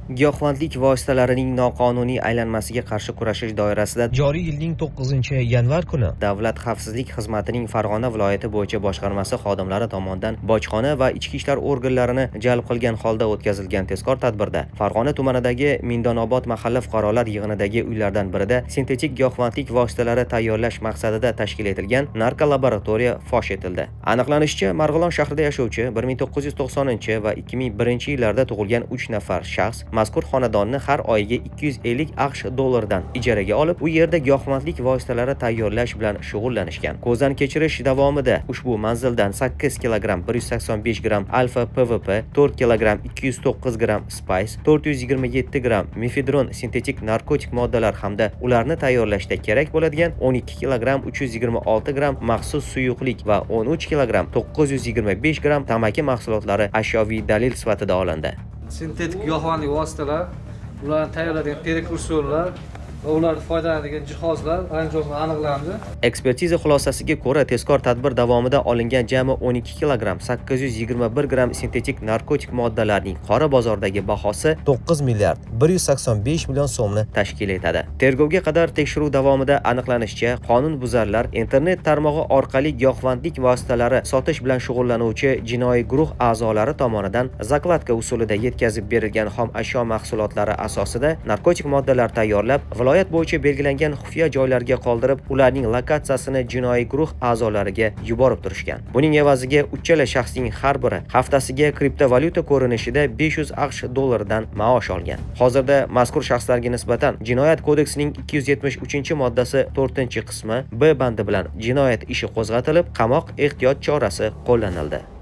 Giyohvandlik vositalarining noqonuniy aylanmasiga qarshi kurashish doirasida Joriy yilning 9-yanvar kuni Davlat xavfsizlik xizmatining Farg'ona viloyati bo'yicha boshqarmasi xodimlari tomonidan bojxona va ichki ishlar organlarini jalb qilgan holda o'tkazilgan tezkor tadbirda Farg'ona tumanidagi Mindonobod mahalla fuqarolar yig'inidagi uylardan birida sintetik giyohvandlik vositalari tayyorlash maqsadida tashkil etilgan narkolaboratoriya fosh etildi. Aniqlanishicha, Marg'ilon shahrida yashovchi 1990 va 2001-yillarda tug'ilgan 3 nafar shaxs mazkur xonadonni har oyiga 250 AQSh dollaridan ijaraga olib, u yerda giyohvandlik vositalari tayyorlash bilan shug'ullanishgan. Ko'zdan kechirish davomida ushbu manzildan 8 kilogramm 185 gramm alfa PVP, 4 kilogramm 209 gramm spice, 427 gramm mefedron sintetik narkotik moddalar hamda ularni tayyorlashda kerak bo'ladigan 12 kilogramm 326 gramm maxsus suyuqlik va 13 kilogramm 925 gramm tamaki mahsulotlari ashyoviy dalil sifatida olindi. Sintetik giyohvandlik vositalar, ularni tayyorlaydigan prekursorlar va ularni foydalanadigan jihozlar, anjomlar aniqlandi. Ekspertiza xulosasiga ko'ra, tezkor tadbir davomida olingan jami 12 kilogramm 821 gramm sintetik narkotik moddalarning qora bozordagi bahosi 9 milliard 185 million so'mni tashkil etadi. Tergovga qadar tekshiruv davomida aniqlanishicha, qonunbuzarlar internet tarmog'i orqali giyohvandlik vositalari sotish bilan shug'ullanuvchi jinoiy guruh a'zolari tomonidan закладка usulida yetkazib berilgan xom ashyo mahsulotlari asosida narkotik moddalar tayyorlab, viloyat bo'yicha belgilangan xufiya joylarga qoldirib, ularning lokatsiyasini jinoiy guruh a'zolariga yuborib turishgan. Buning evaziga uchala shaxsning har biri haftasiga kriptovalyuta ko'rinishida 500 AQSh dollaridan maosh olgan. Hozirda mazkur shaxslarga nisbatan Jinoyat kodeksining 273-moddasi 4-qismi B bandi bilan jinoyat ishi qo'zg'atilib, qamoq ehtiyot chorasi qo'llanildi.